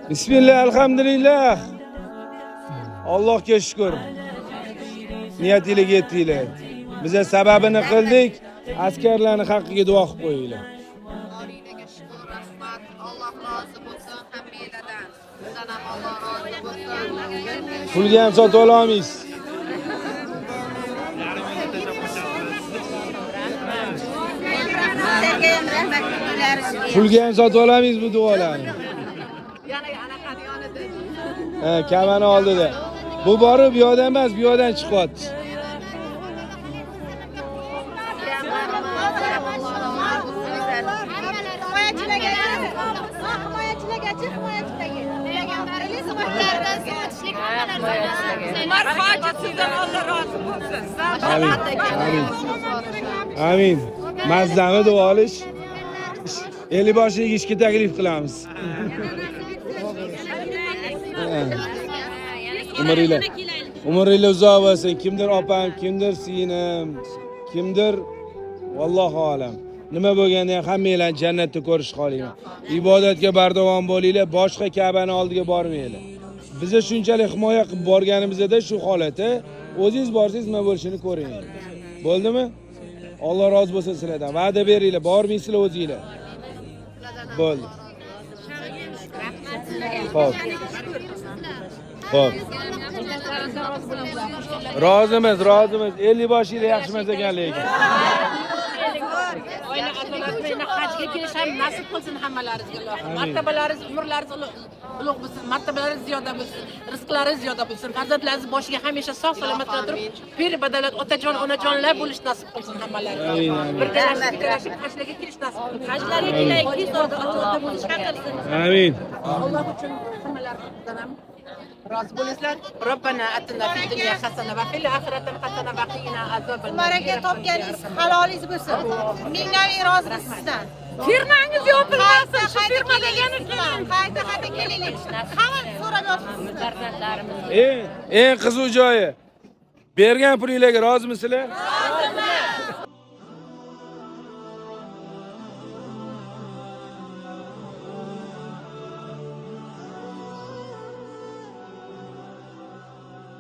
Bismillah, alhamdulillah. Allohga shukr. Niyatinglarga yetdinglar. Biza sababini qildik. Askarlarni haqqiga duo qilib qo'yinglar. Boringlarga shukur, rahmat. Alloh rozi bo'lsin hammanglardan. Sizdan ham Alloh rozi bo'lsin. Pulga ham sotib ola olmaysiz. Sizlarga ham rahmat kunlaringizga. Pulga ham sotib olamiz bu duolarni. Yana anaqani yonida. Ha, kamani oldida. Bu borib bu yoqdan emas, bu yoqdan chiqyapti. Umar hoji sizdan Alloh rozi bo'lsin. Amin. Amin. Amin. Mazzami duo olish. Ellikboshiga ishga taklif qilamiz. Ha. Umringlar. Umringlar uzoq bo'lsin. Kimdir opam, kimdir singlim, kimdir vallohu alam. Nima bo'lganda ham hammanglarni jannatda ko'rish xohlayman. Ibodatga bardavom bo'linglar, boshqa Ka'bani oldiga bormanglar. Biza shunchalik himoya qilib borganimizda shu holati, o'zingiz borsangiz nima bo'lishini ko'ring. Bo'ldimi? Alloh rozi bo'lsin sizlardan. Va'da beringlar, bormaysizlar o'zinglar. Bo'ldi. Xo'p. Xo'p. Rozimiz, rozimiz. 50 boshinglar yaxshi emas ekan lekin. Oila a'zolarini hajga kelish ham nasib qilsin hammalaringizga Alloh. Amin. Martabalaringiz, umrlaringiz ulug' bo'lsin, martabalaringiz ziyoda bo'lsin, rizqlaringiz ziyoda bo'lsin. Farzandlaringiz boshiga hamisha sog' salomat turib, pir badavlat otajon, onajonlar bo'lish nasib qilsin hammalaringizga. Amin, amin. Birgalashib, birgalashib hajlarga kelish nasib qilsin. Hajlarga kelaylik, tez orada ota bo'lish qilsin. Amin. Alloh uchun hammalaringizdan ham rozi bo'linglar. Robbana atina fid dunya hasana va fil oxirati hasana va qina azoban. Baraka topganingiz halolingiz bo'lsin. Mingdan ming rozimiz sizdan. Firmangiz yopilmasin, shu Qayta firma kelaylik degani sizdan. Qayta qayta kelaylik. Hamma so'rab yotibsiz. Eng qiziq joyi. Bergan pulinglarga rozimisizlar?